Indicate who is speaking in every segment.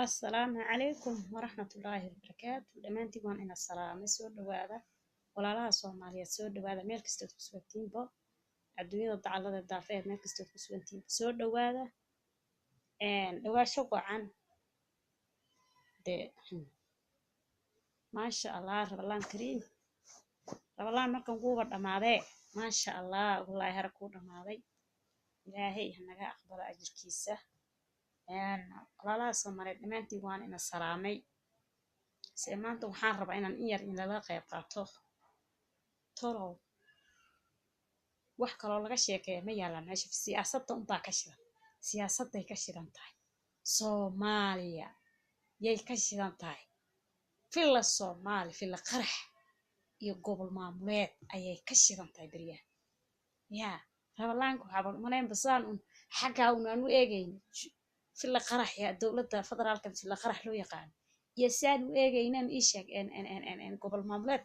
Speaker 1: Assalaamu calaykum waraxmatullaahi wabarakaatu. Dhammaantiin waan ina salaamay. Soo dhawaada, walaalaha Soomaaliyeed, soo dhawaada meel kastood ku sugantiinbo adduunyada dacallada daafeed, meel kastood ku sugantiinbo soo dhawaada. Dhawaasho wacan dee. Maasha Allah, Ramadaan kariim. Ramadaan markan kuuba dhammaadee, maasha Allah, wallaahi hara kuu dhammaaday. Ilaahay hanaga aqbalo ajirkiisa. Walaalaha Soomaaliyeed, dhammaantiin waan ina salaamay. Se maanta waxaan rabaa inaan in yar in lala qayb qaato. Tolow, wax kaloo laga sheekeeya ma yaalaan meesha? Siyaasadda unbaa ka shidan, siyaasadday ka shidan tahay Soomaaliya, yay ka shidan tahay. Villa Soomaali, Villa qarax iyo gobol maamuleed ayay ka shidan tahay beryahan. Yaa Ramadaanka waxaaban umalaynba sidaan un xaggaa un aan u eegayn Villa qarax ya dowladda federaalka, Villa qarax loo yaqaano, iyo sidaan u eegaynan ii sheeg gobol maamuleed,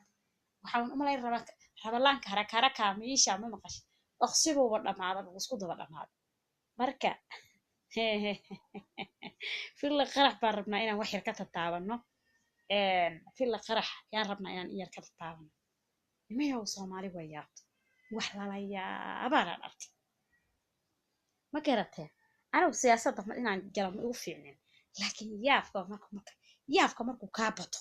Speaker 1: waxaan umalayn rabaa Ramadaanka haraka haraka miisha ma maqashay? Dhaqsibuuba dhammaada, isku daba dhammaaday. Marka Villa qarax baan rabnaa inaan wax yar ka tataabano. Villa qarax yaan rabnaa inaan in yar ka tataabano. Nimayow, Soomaali way yaabto, wax lala yaabaanaan arkay. Ma garateen? Anigu siyaasadda inaan galo ma igu fiicnin, laakiin yaabka marka yaabka markuu kaa bato,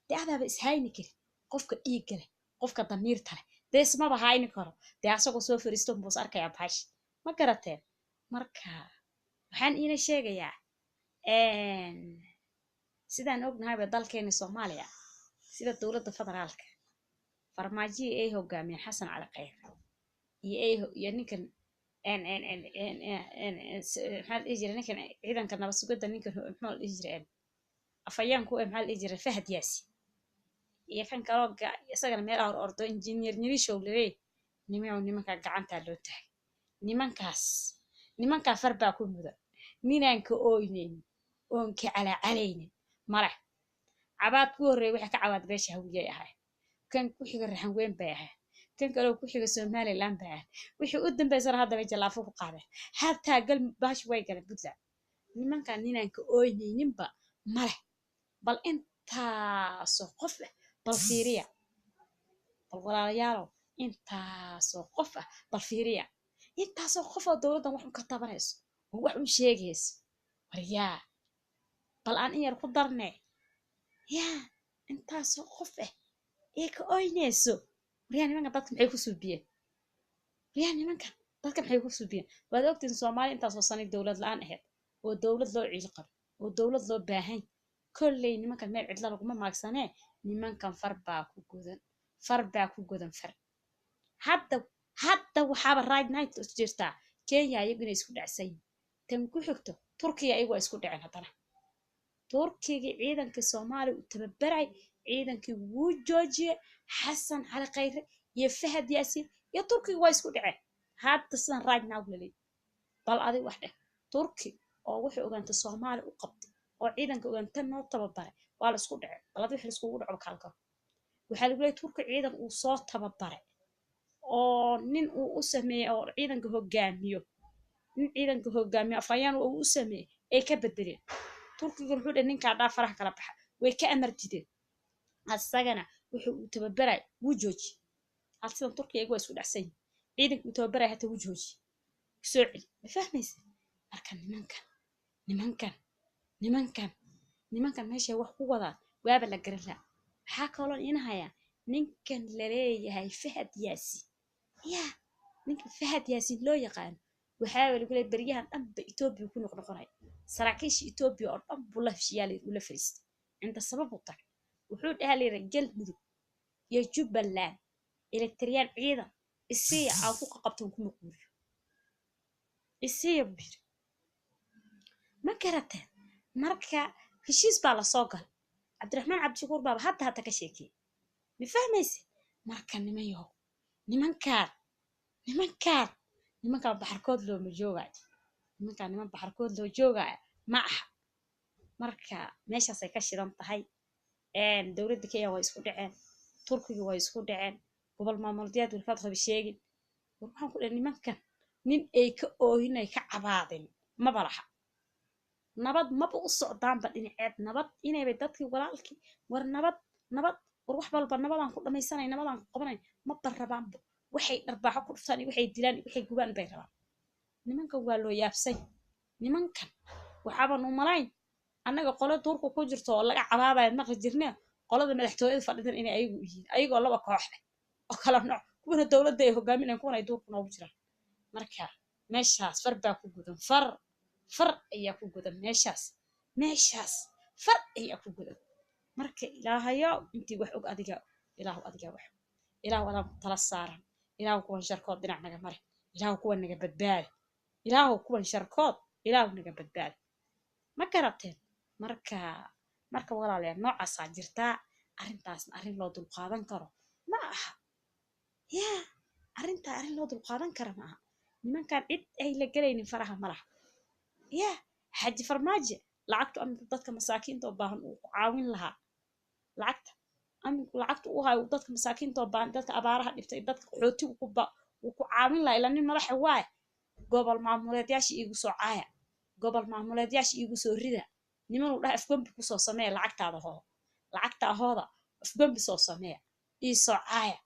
Speaker 1: dee adaaba ishayni karin. Qofka dhiigga leh, qofka damiirta leh, dee ismaba hayni karo. Dee asagoo soo fariisto buus arkayaa bahash. Ma garateen? Marka waxaan iina sheegayaa, sidaan ognahayba dalkeeni Soomaaliya, sida dowladda federaalka Farmaajihii ay hogaamiyeen Xasan Cali Khayr iyo ay iyo ninkan maxaa la dhihi jiray, ninkan ciidanka nabad sugidda, ninkan muxuu la dhihi jiray, afhayaanku maxaa la dhihi jiray, Fahad Yaasi, iyo kan kaloo isagana meel hor ordo, Injineer Nirishow laleey. Nimayow, nimankaa gacantaa loo taagay. Nimankaas, nimankaa far baa ku mudan. Ninaan ka ooynaynin oon ka calaacalaynin male. Cabaad ku horreeyay waxay ka cabaad beesha Hawiyay ahay, kan ku xiga Raxan Weyn bay ahay, kan kaloo ku xiga Somaliland bay ahay, wixii u dambaysana hadda bay jallaafo ku qaadeen, hataa gal baash way galeen Puntland. Nimankan ninaan ka ooynayninba male. Bal intaasoo qof ah bal fiiriya, bal walaalayaalow, intaasoo qof ah bal fiiriya, intaasoo qof oo dowladdan wax un ka tabanayso oo wax un sheegayso. Waryaa, bal aan in yar ku darne. Yaa intaasoo qof ah ee ka oynayso? Waryaa, nimankan dadka maxay ku suubiyeen? Waryaa, nimankan dadka maxay ku suubiyeen? Waad ogtiin, Soomaaliya intaasoo sanay dowlad la-aan ahayd oo dowlad loo ciil qabo oo dowlad loo baahan. Kolley nimankan meel cidla laguma maagsanee. Nimankan far baa ku godan, far baa ku godan, far. Hadda waxaaba right night jirtaa Kenya iyagu inay isku dhacsan yihiin. Tan ku xigto Turkiga, iyagu waa isku dhaceen. Haddana Turkigii ciidankii Soomaaliya uu tababaray, ciidankii wuu joojiyey. Xasan Cali Khayre iyo Fahad Yaasiin iyo Turkiga waa isku dhaceen hadda, sidan right now laley. Bal adig wax dheh, Turki oo wuxuu ogaanta Soomaaliya u qabtay oo ciidanka ogaanta noo tababaray waa la isku dhacay. Bal adi wix laiskugu dhaco kaalkaro. Waxaa lagu leeyay Turki ciidan uu soo tababaray oo nin uu u sameeyey oo ciidanka hogaamiyo, nin ciidanka hogaamiyo afhayaan uu u sameeyey ay ka bedeleen. Turkiga wuxuu dhahay ninkaa dhaa faraha kala baxa, way ka amar dideen. Asagana wuxuu uu tababaray wuu joojiyey. Hal sidan Turkiga iyagu waa isku dhacsan yihin. Ciidanka uu tababaray hata wuu joojiyey, soo celi. Ma fahmaysa? Marka nimankan meeshay wax ku wadaan waaba la garan lahaa. Waxaa kaloo iina hayaa ninkan laleeyahay Fahad Yaasiin. Yaa ninkan Fahad Yaasiin loo yaqaano? Waxaa lagu leeyahay beryahan dhanba Etoobiya ku noqnoqonaya, saraakiisha Etoobiya oo dhan buu la heshiiyaa, ula fariistay cinda sabab u tagay. Wuxuu dhahaa layidhi Galmudug iyo Jubbaland Eritreyaan ciidan isiya aan ku qaqabtoon kuma quuriyo, isiya buu yidhi. Ma garateen? Marka heshiis baa lasoo galay. Cabdiraxmaan Cabdishakuur baaba hadda ka sheekiyey. Ma fahmayse? Marka nimanyahow, nimankaan baxarkood looma joogaayo. Nimankaan niman baxarkood loo joogaayo ma aha. Marka meeshaasay ka shidan tahay. Dowladda Kenya waa isku dhaceen, Turkiga waa isku dhaceen, gobol maamuleedyad warkaad raba sheegin. War waxaan ku dhahay, nimankan nin ay ka oohin ay ka cabaadin maba laha. Nabad maba u socdaanba dhinaceed nabad inaybay dadkii walaalkii war nabad nabad war wax walba nabadaan ku dhamaysanay, nabadaan ku qabanay maba rabaanba. Waxay dharbaaxo ku dhuftaan iyo waxay dilaan iyo waxay gubaan bay rabaan. Nimankan waa loo yaabsay. Nimankan waxaaban u malayn annaga qolo duurka ku jirto oo laga cabaabaya maqli jirne, qolada madaxtooyada fadhidan inay ayagu yihiin, ayagoo laba koox leh oo kala nooc, kuwana dowladda ay hogaaminayaan, kuwana ay duurka noogu jiraan. Marka meeshaas far baa ku gudan, far far ayaa ku gudan meeshaas, meeshaas far ayaa ku gudan. Marka Ilaahayow intii wax og adiga, Ilaahu adiga wax og, Ilaahu adaan ku tala saaran, Ilaahu kuwan sharkood dhinac naga mari, Ilaahu kuwan naga badbaadi, Ilaahu kuwan sharkood Ilaahu naga badbaadi. Ma garateen? Marka walaalayaal noocaasaa jirtaa. Arrintaasna arrin loo dulqaadan karo ma aha. Yaa arrintaa arrin loo dulqaadan karo ma aha. Nimankan cid ay la gelaynin faraha ma laha. Yaa Xaaji Farmaajo lacagtu aminku dadka masaakiinta oo baahan uu ku caawin lahaa, lacagta aminku lacagta uu hayo dadka masaakiinta oo baahan, dadka abaaraha dhibtay, dadka qaxootiga ku ba uu ku caawin lahaa, ilaa nin madaxa waaye. Gobol maamuleedyaasha iigu soo caaya, gobol maamuleedyaasha iigu soo rida, niman uu dhaha afgombi kusoo sameeya lacagtaada hoo, lacagta ahooda afgombi soo sameeya, ii soo caaya.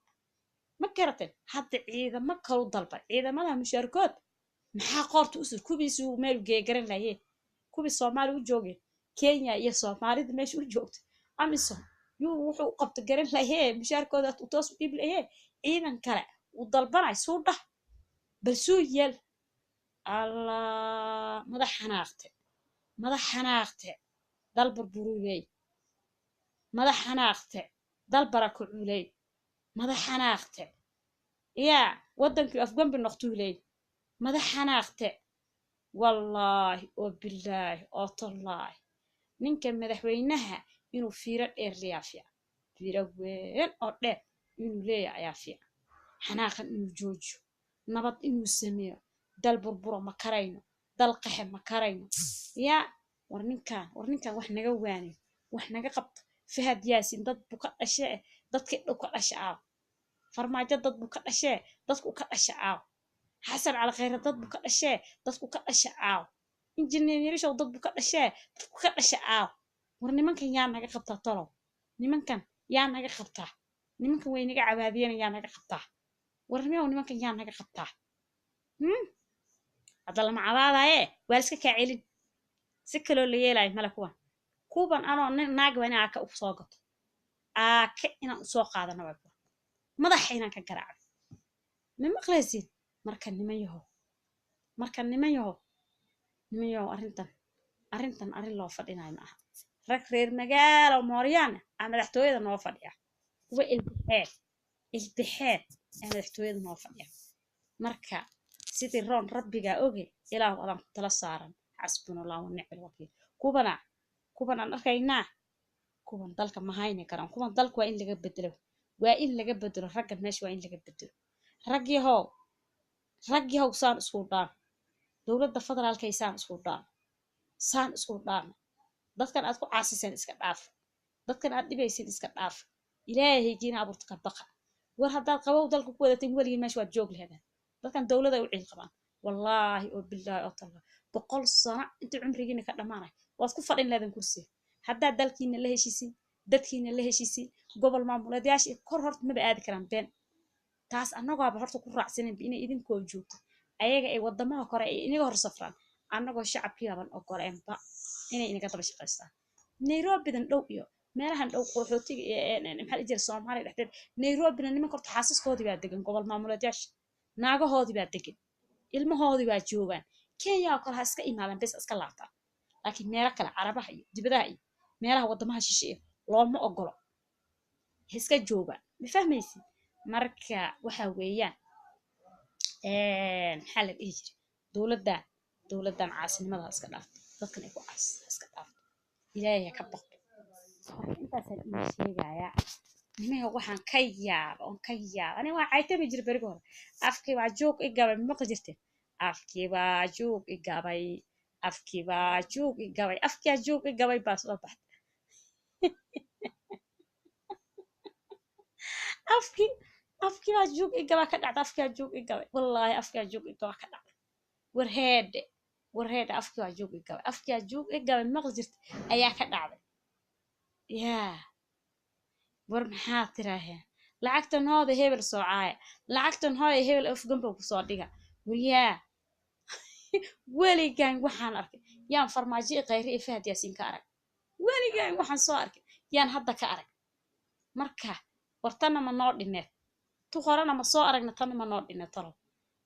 Speaker 1: Ma garateen? Hadda ciidamo kalu dalba, ciidamada mushaarkood maxaa qoorta usur kuwiisuu meel geeya garan lahayeen, kuwii Soomaali u joogeen Kenya iyo Soomaalida meesha u joogta AMISOM yuu wuxuu u qabta garan lahayee, mushaarkooda uu toos u dhiib lahayee, ciidan kale uu dalbanay suu dhah bal suu yeel. Allah, madax xanaaqte, madax xanaaqte dal burburuley, madax xanaaqte dal barakuculey, madax xanaaqte yaa waddankii afgambi noqtuuley, madax xanaaqte. Wallaahi oo bilaahi oo tallaahi ninka madaxweynaha inuu fiiro dheer leeyaa fiican, fiiro weyn oo dheer inuu leeyahay ayaa fiican. Xanaaqan inuu joojiyo, nabad inuu sameeyo, dal burburo ma karayno, dal qaxe ma karayno. Yaa war ninkan, war ninkan wax naga waaniyo, wax naga qabto. Fahad Yaasin dad buu ka dhashee, dadkii dhow ka dhasha aaw. Farmaajo dad buu ka dhashee, dadku ka dhasha aaw. Xasan Cali Khayre dad buu ka dhashee, dadku ka dhasha aaw. Injineer Yarishow dad buu ka dhashee, dadku ka dhasha aaw. War nimankan yaa naga qabtaa tolow? Nimankan yaa naga qabtaa? Nimankan way naga cabaadiyeen, yaa naga qabtaa? War miyow nimankan yaa naga qabtaa? Hadda lama cabaadaye, waa la iska kaa celin, si kaloo la yeelayo male. Kuwan kuwan anoo nin naag waa inaan aaka u soo gato, aake inaan usoo qaadano waa kuwan madaxa inaan ka garaacno. Ma maqlaysid? Marka niman yahow, marka niman yahow, niman yahow, arrintan arrintan arrin loo fadhinayo ma aha. Rag reer magaalo mooryaan ah madaxtooyada noo fadhiya, kuwa ilbixeed ilbixeed ee madaxtooyada noo fadhiya. Marka sidii roon rabbigaa oge, Ilaahu adaan ku tala saaran, xasbunallah wa nicmal wakiil. Kuwana kuwan aan arkaynaa, kuwan dalka ma hayni karaan. Kuwan dalka waa in laga bedelo, waa in laga bedelo raggan meesha, waa in laga bedelo. Rag yahow, rag yahow, saan isku dhaan dowladda federaalkay, saan isku dhaan, saan isku dhaan. Dadkan aad ku caasiseen iska dhaaf, dadkan aad dhibaysin iska dhaaf, Ilaahaygiina abuurta ka baqa. War haddaad qabow dalka ku wadateen weligiin meesha waad joog laheedeen. Dadkan dowladda ay u ciil qabaan, wallaahi oo bilaahi oo tallah, 100 sano intii cumrigiina ka dhammaanay waad ku fadhin leedeen kursiga haddaad dalkiina la heshiisin, dadkiina la heshiisin. Gobol maamuleedyaasha kor horta maba aadi karaan been taas, annagaaba horta ku raacsanin inay idinkoo joogto ayaga ay wadamaha kore ay inaga hor safraan, annagoo shacabkiibaban ogoleenba inay inaga daba shaqaystaan. Nairobidan dhow iyo meelahan dhow qaxootiga maxaa la jira Soomaaliya dhexdeed, Nairobina nimanka horta xaasaskoodii baa degan, gobol maamuleedyaasha naagahoodii baa degan, ilmahoodii baa joogaan. Kenya oo kale ha iska imaadaan bes iska laabtaan, laakiin meelo kale carabaha iyo dibadaha iyo meelaha wadamaha shishe looma ogolo, ha iska joogaan. Ma fahmaysid? Marka waxa weeyaan maxaa la dhihi jiray, dowladdan dowladdan caasinimada ha iska dhaafto, dadkan ay ku caas ha iska dhaafto, Ilaahay ha ka baqdo. Marka intaasaan idin sheegayaa nimanka. Waxaan ka yaaba oon ka yaaba, aniga waa caytami jira berigi hore, afkii baa joog i gabay. Ma maqli jirteen? Afkii baa joog i gabay, afkii baa joog i gabay, afkiyaa joog i gabay baa soo baxday. Afkii afkii baa joog i gabaa ka dhacda, afkiyaa joog i gabay, wallaahi afkiyaa joog i gabaa ka dhacda. War heedhe Warheedha, afkii waa juug i gabay, afkii waa juug i gabay maqli jirta ayaa ka dhacday. Yaa war, maxaa tiraaheen? Lacagtan hooda hebel soo caaya, lacagtan hooya hebel afgambow kusoo dhiga. Waryaa, weligaan waxaan arkay yaan Farmaajo i Khayre iyo Fahad Yaasiin ka arag? Weligaan waxaan soo arkay yaan hadda ka arag? Marka war, tanna ma noo dhineed? Tu horena ma soo aragna, tanna ma noo dhineed talow?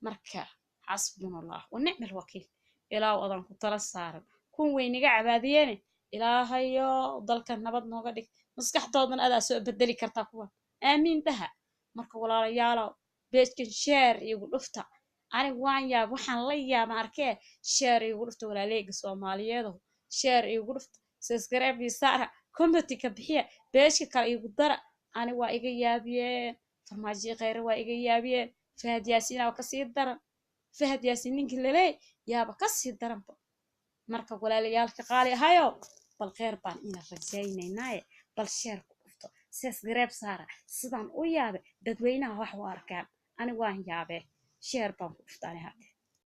Speaker 1: Marka xasbunallah wa nicma alwakiil. Ilaahu adaan ku tala saaran. Kun weyniga cabaadiyeene, Ilaahayo dalka nabad nooga dhig, maskaxdoodana adaa soo bedeli kartaa kuwan. Aamiin dhaha. Marka walaalayaalow, page-kan share iigu dhufta. Aniga waan yaab, waxaan la yaaban arkee. Share iigu dhufta, walaaleyga Soomaaliyeedow, share iigu dhufta, subscribe ii saara, comment ka bixiya, page-ka kale iigu dara. Ani waa iga yaabiyeen Farmaajo Khayre, waa iga yaabiyeen. Fahad Yaasiin aa kasii daran, Fahad Yaasiin ninkii laleey yaaba kasii daranba. Marka walaalayaalka qaali ahayo, bal kheyr baan ina rajaynaynaaye, bal share ku dhufto, subscribe saara. Sidaan u yaabay dadweynaha wax u arkaan, ani waan yaabee. Share baan ku dhufta ani hadde.